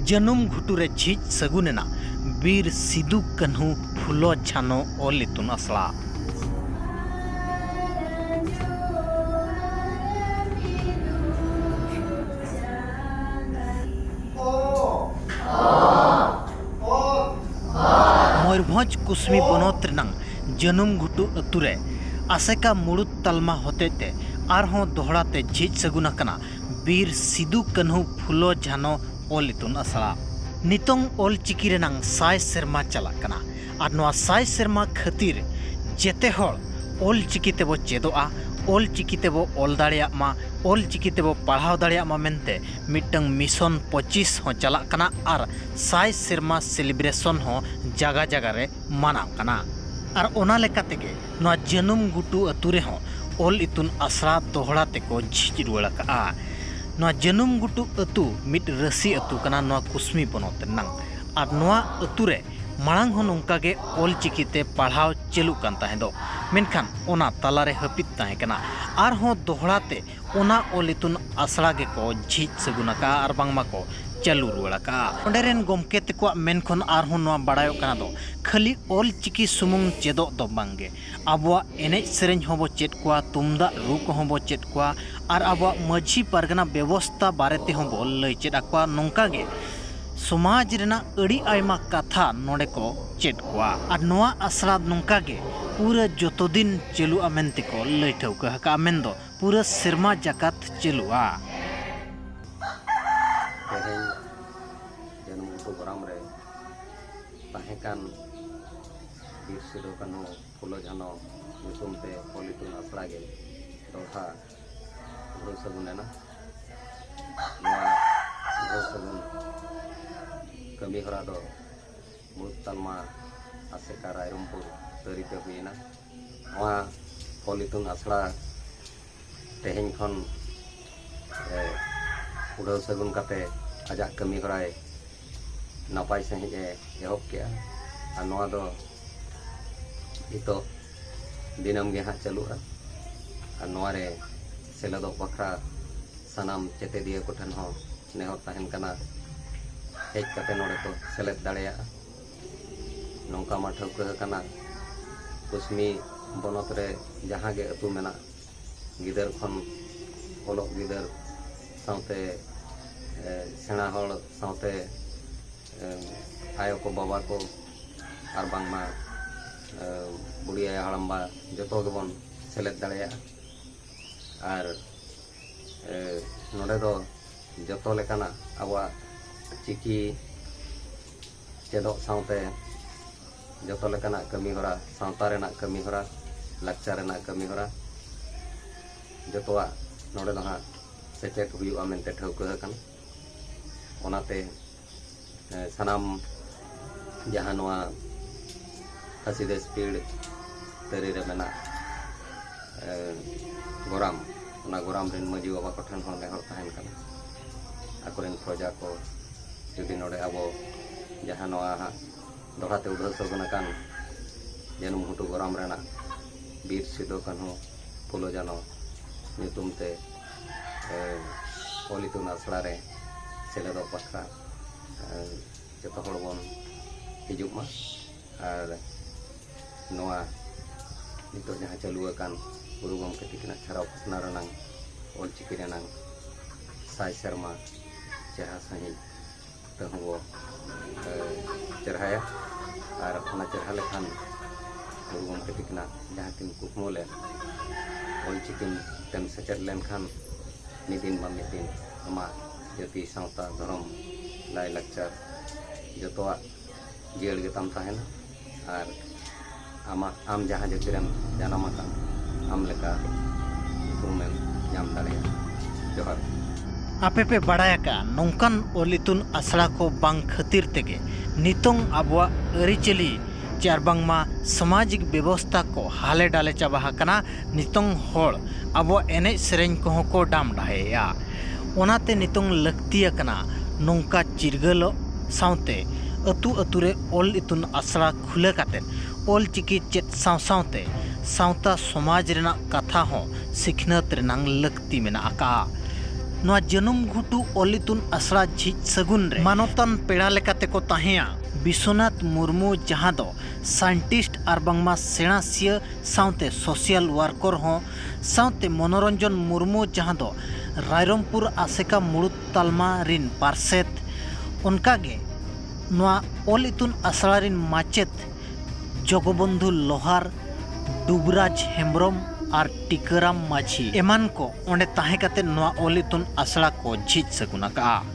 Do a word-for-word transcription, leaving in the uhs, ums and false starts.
ᱡᱟᱹᱱᱩᱢ ᱜᱷᱩᱴᱩ ᱨᱮ ᱡᱷᱤᱡ ᱥᱟᱹᱜᱩᱱ ᱮᱱᱟ ᱵᱤᱨ ᱥᱤᱫᱩ ᱠᱟᱹᱱᱦᱩ ᱯᱷᱩᱞᱚ ᱡᱷᱟᱱᱚ ᱚᱞ ᱤᱛᱩᱱ ᱟᱥᱲᱟ᱾ ᱢᱚᱭᱩᱨᱵᱷᱚᱸᱡᱽ ᱠᱩᱥᱢᱤ ᱵᱚᱱᱚᱛ ᱨᱮᱱᱟᱝ ᱡᱟᱹᱱᱩᱢ ᱜᱷᱩᱴᱩ ᱟᱹᱛᱩ ᱨᱮ ᱟᱥᱮᱠᱟ ᱢᱩᱲᱩᱫ ᱛᱟᱞᱢᱟ ᱦᱚᱛᱮᱡ ᱛᱮ ᱟᱨᱦᱚᱸ ᱫᱚᱦᱲᱟ ᱛᱮ ᱡᱷᱤᱡ ᱥᱟᱹᱜᱩᱱ ᱟᱠᱟᱱᱟ ᱵᱤᱨ ᱥᱤᱫᱩ ᱠᱟᱹᱱᱦᱩ ᱯᱷᱩᱞᱚ ᱡᱷᱟᱱᱚ ᱚᱞ ᱤᱛᱩᱱ ᱟᱥᱲᱟ᱾ ᱱᱤᱛᱚᱝ ᱚᱞ ᱪᱤᱠᱤ ᱨᱮᱱᱟᱝ ᱥᱟᱭ ᱥᱮᱨᱢᱟ ᱪᱟᱞᱟᱜ ᱠᱟᱱᱟ᱾ ᱟᱨ ᱱᱚᱣᱟ ᱥᱟᱭ ᱥᱮᱨᱢᱟ ᱠᱷᱟᱹᱛᱤᱨ ᱡᱮᱛᱮ ᱦᱚᱲ ᱚᱞ ᱪᱤᱠᱤ ᱛᱮᱵᱚ ᱪᱮᱫᱚᱜᱼᱟ, ᱚᱞ ᱪᱤᱠᱤ ᱛᱮᱵᱚ ᱚᱞ ᱫᱟᱲᱮᱭᱟᱜ ᱢᱟ, ᱚᱞ ᱪᱤᱠᱤ ᱛᱮᱵᱚ ᱯᱟᱲᱦᱟᱣ ᱫᱟᱲᱮᱭᱟᱜ ᱢᱟ ᱢᱮᱱᱛᱮ ᱢᱤᱫᱴᱟᱝ mission ᱯᱚᱸᱪᱤᱥ ᱦᱚᱸ ᱪᱟᱞᱟᱜ ᱠᱟᱱᱟ ᱟᱨ ᱥᱟᱭ ᱥᱮᱨᱢᱟ celebration ᱦᱚᱸ ᱡᱟᱜᱟ ᱡᱟᱜᱟ ᱨᱮ ᱢᱟᱱᱟᱣ ᱠᱟᱱᱟ᱾ ᱟᱨ ᱚᱱᱟ ᱞᱮᱠᱟ ᱛᱮᱜᱮ ᱱᱚᱣᱟ ᱡᱟᱹᱱᱩᱢ ᱜᱷᱩᱴᱩ ᱟᱹᱛᱩ ᱨᱮᱦᱚᱸ ᱚᱞ ᱤᱛᱩᱱ ᱟᱥᱲᱟ ᱫᱚᱦᱲᱟ ᱛᱮᱠᱚ ᱡᱷᱤᱡ ᱨᱩᱣᱟᱹᱲ ᱟᱠᱟᱫᱼᱟ᱾ ᱱᱚᱣᱟ ᱡᱟᱹᱱᱩᱢ ᱜᱷᱩᱴᱩ ᱟᱹᱛᱩ ᱢᱤᱫ ᱨᱟᱹᱥᱤ ᱟᱹᱛᱩ ᱠᱟᱱᱟ ᱱᱚᱣᱟ ᱠᱩᱥᱢᱤ ᱵᱚᱱᱚᱛ ᱨᱮᱱᱟᱝ᱾ ᱟᱨ ᱱᱚᱣᱟ ᱟᱹᱛᱩ ᱨᱮ ᱢᱟᱲᱟᱝ ᱦᱚᱸ ᱱᱚᱝᱠᱟ ᱜᱮ ᱚᱞ ᱪᱤᱠᱤ ᱛᱮ ᱯᱟᱲᱦᱟᱣ ᱪᱟᱹᱞᱩᱜ ᱠᱟᱱ ᱛᱟᱦᱮᱸ ᱫᱚ, ᱢᱮᱱᱠᱷᱟᱱ ᱚᱱᱟ ᱛᱟᱞᱟ ᱨᱮ ᱦᱟᱹᱯᱤᱫ ᱛᱟᱦᱮᱸ ᱠᱟᱱᱟ᱾ ᱟᱨᱦᱚᱸ ᱫᱚᱦᱲᱟ ᱛᱮ ᱚᱱᱟ ᱚᱞ ᱤᱛᱩᱱ ᱟᱥᱲᱟ ᱜᱮᱠᱚ ᱡᱷᱤᱡ ᱥᱟᱹᱜᱩᱱ ᱟᱠᱟᱫᱼᱟ ᱟᱨ ᱵᱟᱝᱢᱟ ᱠᱚ ᱪᱟᱹᱞᱩ ᱨᱩᱣᱟᱹᱲ ᱟᱠᱟᱫᱼᱟ᱾ ᱚᱸᱰᱮ ᱨᱮᱱ ᱜᱚᱢᱠᱮ ᱛᱮᱠᱚᱣᱟᱜ ᱢᱮᱱ ᱠᱷᱚᱱ ᱟᱨᱦᱚᱸ ᱱᱚᱣᱟ ᱵᱟᱲᱟᱭᱚᱜ ᱠᱟᱱᱟ ᱫᱚ, ᱠᱷᱟᱹᱞᱤ ᱚᱞ ᱪᱤᱠᱤ ᱥᱩᱢᱩᱝ ᱪᱮᱫᱚᱜ ᱫᱚ ᱵᱟᱝᱜᱮ, ᱟᱵᱚᱣᱟᱜ ᱮᱱᱮᱡ ᱥᱮᱨᱮᱧ ᱦᱚᱸᱵᱚ ᱪᱮᱫ ᱠᱚᱣᱟ, ᱛᱩᱢᱫᱟᱜ ᱨᱩ ᱠᱚᱦᱚᱸ ᱵᱚ ᱪᱮᱫ ᱠᱚᱣᱟ, ᱟᱨ ᱟᱵᱚᱣᱟᱜ ᱢᱟᱹᱡᱷᱤ ᱯᱟᱨᱜᱟᱱᱟ ᱵᱮᱵᱚᱥᱛᱟ ᱵᱟᱨᱮ ᱛᱮᱦᱚᱸ ᱵᱚ ᱞᱟᱹᱭ ᱪᱮᱫ ᱟᱠᱚᱣᱟ᱾ ᱱᱚᱝᱠᱟ ᱜᱮ ᱥᱚᱢᱟᱡᱽ ᱨᱮᱱᱟᱜ ᱟᱹᱰᱤ ᱟᱭᱢᱟ ᱠᱟᱛᱷᱟ ᱱᱚᱰᱮ ᱠᱚ ᱪᱮᱫ ᱠᱚᱣᱟ᱾ ᱟᱨ ᱱᱚᱣᱟ ᱟᱥᱲᱟ ᱱᱚᱝᱠᱟ ᱜᱮ ᱯᱩᱨᱟᱹ ᱡᱚᱛᱚ ᱫᱤᱱ ᱪᱟᱹᱞᱩᱜᱼᱟ ᱢᱮᱱᱛᱮ ᱠᱚ ᱞᱟᱹᱭ ᱴᱷᱟᱹᱣᱠᱟᱹ ᱟᱠᱟᱫᱼᱟ, ᱢᱮᱱᱫᱚ ᱯᱩᱨᱟᱹ ᱥᱮᱨᱢᱟ ᱡᱟᱠᱟᱛ ᱪᱟᱹᱞᱩᱜᱼᱟ᱾ ᱛᱮᱦᱮᱧ ᱡᱟᱹᱱᱩᱢ ᱜᱷᱩᱴᱩ ᱜᱚᱨᱟᱢ ᱨᱮ ᱛᱟᱦᱮᱸ ᱠᱟᱱ ᱵᱤᱨ ᱥᱤᱫᱩ ᱠᱟᱹᱱᱦᱩ ᱯᱷᱩᱞᱳ ᱡᱷᱟᱱᱚ ᱧᱩᱛᱩᱢ ᱛᱮ ᱚᱞ ᱤᱛᱩᱱ ᱟᱥᱲᱟ ᱜᱮ ᱫᱚᱦᱲᱟ ᱩᱰᱷᱟᱹᱣ ᱥᱟᱹᱜᱩᱱ ᱮᱱᱟ᱾ ᱱᱚᱣᱟ ᱩᱰᱷᱟᱹᱣ ᱥᱟᱹᱜᱩᱱ ᱠᱟᱹᱢᱤ ᱦᱚᱨᱟ ᱫᱚ ᱢᱩᱲᱩᱫ ᱛᱟᱞᱢᱟ ᱟᱥᱮᱠᱟ ᱨᱟᱭᱨᱚᱝᱯᱩᱨ ᱛᱟᱹᱨᱤ ᱛᱮ ᱦᱩᱭᱮᱱᱟ᱾ ᱱᱚᱣᱟ ᱚᱞ ᱤᱛᱩᱱ ᱟᱥᱲᱟ ᱛᱮᱦᱮᱧ ᱠᱷᱚᱱ, ᱮ, ᱩᱰᱷᱟᱹᱣ ᱥᱟᱹᱜᱩᱱ ᱠᱟᱛᱮ ᱟᱡᱟᱜ ᱠᱟᱹᱢᱤ ᱦᱚᱨᱟᱭ ᱱᱟᱯᱟᱭ ᱥᱟᱺᱦᱤᱡ ᱮ ᱮᱦᱚᱵ ᱠᱮᱜᱼᱟ᱾ ᱟᱨ ᱱᱚᱣᱟ ᱫᱚ ᱱᱤᱛᱚᱜ ᱫᱤᱱᱟᱹᱢ ᱜᱮ ᱦᱟᱸᱜ ᱪᱟᱹᱞᱩᱜᱼᱟ᱾ ᱟᱨ ᱱᱚᱣᱟ ᱨᱮ ᱥᱮᱞᱮᱫᱚᱜ ᱵᱟᱠᱷᱨᱟ ᱥᱟᱱᱟᱢ ᱪᱮᱛᱮᱫᱤᱭᱟᱹ ᱠᱚᱴᱷᱮᱱ ᱦᱚᱸ ᱱᱮᱦᱚᱨ ᱛᱟᱦᱮᱱ ᱠᱟᱱᱟ, ᱦᱮᱡ ᱠᱟᱛᱮ ᱱᱚᱰᱮ ᱠᱚ ᱥᱮᱞᱮᱫ ᱫᱟᱲᱮᱭᱟᱜᱼᱟ᱾ ᱱᱚᱝᱠᱟ ᱢᱟ ᱴᱷᱟᱹᱣᱠᱟᱹ ᱟᱠᱟᱱᱟ, ᱠᱩᱥᱢᱤ ᱵᱚᱱᱚᱛ ᱨᱮ ᱡᱟᱦᱟᱸ ᱜᱮ ᱟᱹᱛᱩ ᱢᱮᱱᱟᱜ, ᱜᱤᱫᱟᱹᱨ ᱠᱷᱚᱱ ᱚᱞᱚᱜ ᱜᱤᱫᱟᱹᱨ ᱥᱟᱶᱛᱮ, ᱮ, ᱥᱮᱬᱟ ᱦᱚᱲ ᱥᱟᱶᱛᱮ, ᱮ, ᱟᱭᱳ ᱠᱚ, ᱵᱟᱵᱟ ᱠᱚ, ᱟᱨ ᱵᱟᱝᱢᱟ, ᱮ, ᱵᱩᱰᱷᱤ ᱟᱭᱳ, ᱦᱟᱲᱟᱢᱵᱟ, ᱡᱚᱛᱚ ᱜᱮᱵᱚᱱ ᱥᱮᱞᱮᱫ ᱫᱟᱲᱮᱭᱟᱜᱼᱟ᱾ ᱟᱨ, ᱮ, ᱱᱚᱰᱮ ᱫᱚ ᱡᱚᱛᱚ ᱞᱮᱠᱟᱱᱟᱜ ᱟᱵᱚᱣᱟᱜ ᱪᱤᱠᱤ ᱪᱮᱫᱚᱜ ᱥᱟᱶᱛᱮ ᱡᱚᱛᱚ ᱞᱮᱠᱟᱱᱟᱜ ᱠᱟᱹᱢᱤᱦᱚᱨᱟ, ᱥᱟᱶᱛᱟ ᱨᱮᱱᱟᱜ ᱠᱟᱹᱢᱤᱦᱚᱨᱟ, ᱞᱟᱠᱪᱟᱨ ᱨᱮᱱᱟᱜ ᱠᱟᱹᱢᱤᱦᱚᱨᱟ, ᱡᱚᱛᱚᱣᱟᱜ ᱱᱚᱰᱮ ᱫᱚ ᱦᱟᱸᱜ ᱥᱮᱪᱮᱫ ᱦᱩᱭᱩᱜᱼᱟ ᱢᱮᱱᱛᱮ ᱴᱷᱟᱹᱣᱠᱟᱹ ᱟᱠᱟᱱᱟ᱾ ᱚᱱᱟᱛᱮ, ᱮ, ᱥᱟᱱᱟᱢ ᱡᱟᱦᱟᱸ ᱱᱚᱣᱟ ᱠᱷᱟᱹᱥᱤᱫᱟᱹᱥ ᱯᱤᱲ ᱛᱟᱹᱨᱤ ᱨᱮ ᱢᱮᱱᱟᱜ, ᱮ, ᱜᱚᱨᱟᱢ, ᱚᱱᱟ ᱜᱚᱨᱟᱢ ᱨᱮᱱ ᱢᱟᱹᱡᱷᱤ ᱵᱟᱵᱟ ᱠᱚᱴᱷᱮᱱ ᱦᱚᱸ ᱱᱮᱦᱚᱨ ᱛᱟᱦᱮᱱ ᱠᱟᱱᱟ, ᱟᱠᱚᱨᱮᱱ ᱯᱨᱚᱡᱟ ᱠᱚ ᱡᱩᱫᱤ ᱱᱚᱰᱮ ᱟᱵᱚ ᱡᱟᱦᱟᱸ ᱱᱚᱣᱟ ᱦᱟᱸᱜ ᱫᱚᱦᱲᱟ ᱛᱮ ᱩᱰᱷᱟᱹᱣ ᱥᱟᱹᱜᱩᱱ ᱟᱠᱟᱱ ᱡᱟᱹᱱᱩᱢ ᱜᱷᱩᱴᱩ ᱜᱚᱨᱟᱢ ᱨᱮᱱᱟᱜ ᱵᱤᱨ ᱥᱤᱫᱩ ᱠᱟᱹᱱᱦᱩ ᱯᱷᱩᱞᱳ ᱡᱷᱟᱱᱚ ᱧᱩᱛᱩᱢ ᱛᱮ, ᱮ, ᱚᱞ ᱤᱛᱩᱱ ᱟᱥᱲᱟ ᱨᱮ ᱥᱮᱞᱮᱫᱚᱜ ᱵᱟᱠᱷᱨᱟ, ᱮ, ᱡᱚᱛᱚ ᱦᱚᱲ ᱵᱚᱱ ᱦᱤᱡᱩᱜ ᱢᱟ᱾ ᱟᱨ ᱱᱚᱣᱟ ᱱᱤᱛᱚᱜ ᱡᱟᱦᱟᱸ ᱪᱟᱹᱞᱩ ᱟᱠᱟᱱ ᱜᱩᱨᱩ ᱜᱚᱢᱠᱮ ᱛᱤᱠᱤᱱᱟᱜ ᱪᱷᱟᱨᱟᱣ ᱯᱟᱥᱱᱟᱣ ᱨᱮᱱᱟᱝ ᱚᱞᱪᱤᱠᱤ ᱨᱮᱱᱟᱝ ᱥᱟᱭ ᱥᱮᱨᱢᱟ ᱪᱮᱦᱨᱟ ᱥᱟᱺᱦᱤᱡ ᱛᱮᱦᱚᱸ ᱵᱚ, ᱮ, ᱪᱮᱨᱦᱟᱭᱟ᱾ ᱟᱨ ᱚᱱᱟ ᱪᱮᱨᱦᱟ ᱞᱮᱠᱷᱟᱱ ᱜᱩᱨᱩ ᱜᱚᱢᱠᱮ ᱛᱤᱠᱤᱱᱟᱜ ᱡᱟᱦᱟᱸ ᱠᱤᱱ ᱠᱩᱠᱢᱩ ᱞᱮᱫ, ᱚᱞᱪᱤᱠᱤ ᱛᱮᱢ ᱥᱮᱪᱮᱫ ᱞᱮᱱᱠᱷᱟᱱ ᱢᱤᱫ ᱫᱤᱱ ᱵᱟᱝ ᱢᱤᱫ ᱫᱤᱱ ᱟᱢᱟᱜ ᱡᱟᱹᱛᱤ, ᱥᱟᱶᱛᱟ, ᱫᱷᱚᱨᱚᱢ, ᱞᱟᱭᱼᱞᱟᱠᱪᱟᱨ ᱡᱚᱛᱚᱣᱟᱜ ᱡᱤᱭᱟᱹᱲ ᱜᱮᱛᱟᱢ ᱛᱟᱦᱮᱱᱟ᱾ ᱟᱨ ᱟᱢᱟᱜ, ᱟᱢ ᱡᱟᱦᱟᱸ ᱡᱟᱹᱛᱤ ᱨᱮᱢ ᱡᱟᱱᱟᱢ ᱟᱠᱟᱱ, ᱟᱢ ᱞᱮᱠᱟ ᱩᱯᱨᱩᱢᱮᱢ ᱧᱟᱢ ᱫᱟᱲᱮᱭᱟᱜᱼᱟ᱾ ᱡᱚᱦᱟᱨ᱾ ᱟᱯᱮ ᱯᱮ ᱵᱟᱲᱟᱭ ᱟᱠᱟᱫᱼᱟ, ᱱᱚᱝᱠᱟᱱ ᱚᱞ ᱤᱛᱩᱱ ᱟᱥᱲᱟ ᱠᱚ ᱵᱟᱝ ᱠᱷᱟᱹᱛᱤᱨ ᱛᱮᱜᱮ ᱱᱤᱛᱚᱝ ᱟᱵᱚᱣᱟᱜ ᱟᱹᱨᱤᱪᱟᱹᱞᱤ ᱪᱮ ᱟᱨ ᱵᱟᱝᱢᱟ ᱥᱟᱢᱟᱡᱤᱠ ᱵᱮᱵᱚᱥᱛᱷᱟ ᱠᱚ ᱦᱟᱞᱮ ᱰᱟᱞᱮ ᱪᱟᱵᱟ ᱟᱠᱟᱱᱟ᱾ ᱱᱤᱛᱚᱝ ᱦᱚᱲ ᱟᱵᱚᱣᱟᱜ ᱮᱱᱮᱡ ᱥᱮᱨᱮᱧ ᱠᱚᱦᱚᱸ ᱠᱚ ᱰᱟᱢ ᱰᱟᱦᱮᱭᱮᱜᱼᱟ᱾ ᱚᱱᱟᱛᱮ ᱱᱤᱛᱚᱝ ᱞᱟᱹᱠᱛᱤ ᱟᱠᱟᱱᱟ ᱱᱚᱝᱠᱟ ᱪᱤᱨᱜᱟᱹᱞᱚᱜ ᱥᱟᱶᱛᱮ ᱟᱹᱛᱩ ᱟᱹᱛᱩ ᱨᱮ ᱚᱞ ᱤᱛᱩᱱ ᱟᱥᱲᱟ ᱠᱷᱩᱞᱟᱹ ᱠᱟᱛᱮ ᱚᱞ ᱪᱤᱠᱤ ᱪᱮᱫ ᱥᱟᱶ ᱥᱟᱶᱛᱮ ᱥᱟᱶᱛᱟ ᱥᱚᱢᱟᱡᱽ ᱨᱮᱱᱟᱜ ᱠᱟᱛᱷᱟ ᱦᱚᱸ ᱥᱤᱠᱷᱱᱟᱹᱛ ᱨᱮᱱᱟᱝ ᱞᱟᱹᱠᱛᱤ ᱢᱮᱱᱟᱜ ᱟᱠᱟᱫᱼᱟ᱾ ᱱᱚᱣᱟ ᱡᱟᱹᱱᱩᱢ ᱜᱷᱩᱴᱩ ᱚᱞ ᱤᱛᱩᱱ ᱟᱥᱲᱟ ᱡᱷᱤᱡ ᱥᱟᱹᱜᱩᱱ ᱨᱮ ᱢᱟᱱᱚᱛᱟᱱ ᱯᱮᱲᱟ ᱞᱮᱠᱟᱛᱮ ᱠᱚ ᱛᱟᱦᱮᱸᱭᱟ ᱵᱤᱥᱣᱚᱱᱟᱛᱷ ᱢᱩᱨᱢᱩ, ᱡᱟᱦᱟᱸ ᱫᱚ scientist ᱟᱨ ᱵᱟᱝᱢᱟ ᱥᱮᱬᱟᱥᱤᱭᱟᱹ ᱥᱟᱶᱛᱮ social worker ᱦᱚᱸ, ᱥᱟᱶᱛᱮ ᱢᱚᱱᱳᱨᱚᱧᱡᱚᱱ ᱢᱩᱨᱢᱩ, ᱡᱟᱦᱟᱸ ᱫᱚ ᱨᱟᱭᱨᱚᱝᱯᱩᱨ ᱟᱥᱮᱠᱟ ᱢᱩᱲᱩᱫ ᱛᱟᱞᱢᱟ ᱨᱤᱱ ᱯᱟᱨᱥᱮᱛ, ᱚᱱᱠᱟᱜᱮ ᱱᱚᱣᱟ ᱚᱞ ᱤᱛᱩᱱ ᱟᱥᱲᱟ ᱨᱤᱱ ᱢᱟᱪᱮᱛ ᱡᱚᱜᱚᱵᱚᱱᱫᱷᱩ ᱞᱳᱦᱟᱨ, ᱰᱩᱵᱽᱨᱟᱡᱽ ᱦᱮᱢᱵᱽᱨᱚᱢ ᱟᱨ ᱴᱤᱠᱟᱹᱨᱟᱢ ᱢᱟᱹᱡᱷᱤ ᱮᱢᱟᱱ ᱠᱚ ᱚᱸᱰᱮ ᱛᱟᱦᱮᱸ ᱠᱟᱛᱮ ᱱᱚᱣᱟ ᱚᱞ ᱤᱛᱩᱱ ᱟᱥᱲᱟ ᱠᱚ ᱡᱷᱤᱡ ᱥᱟᱹᱜᱩᱱ ᱟᱠᱟᱫᱼᱟ᱾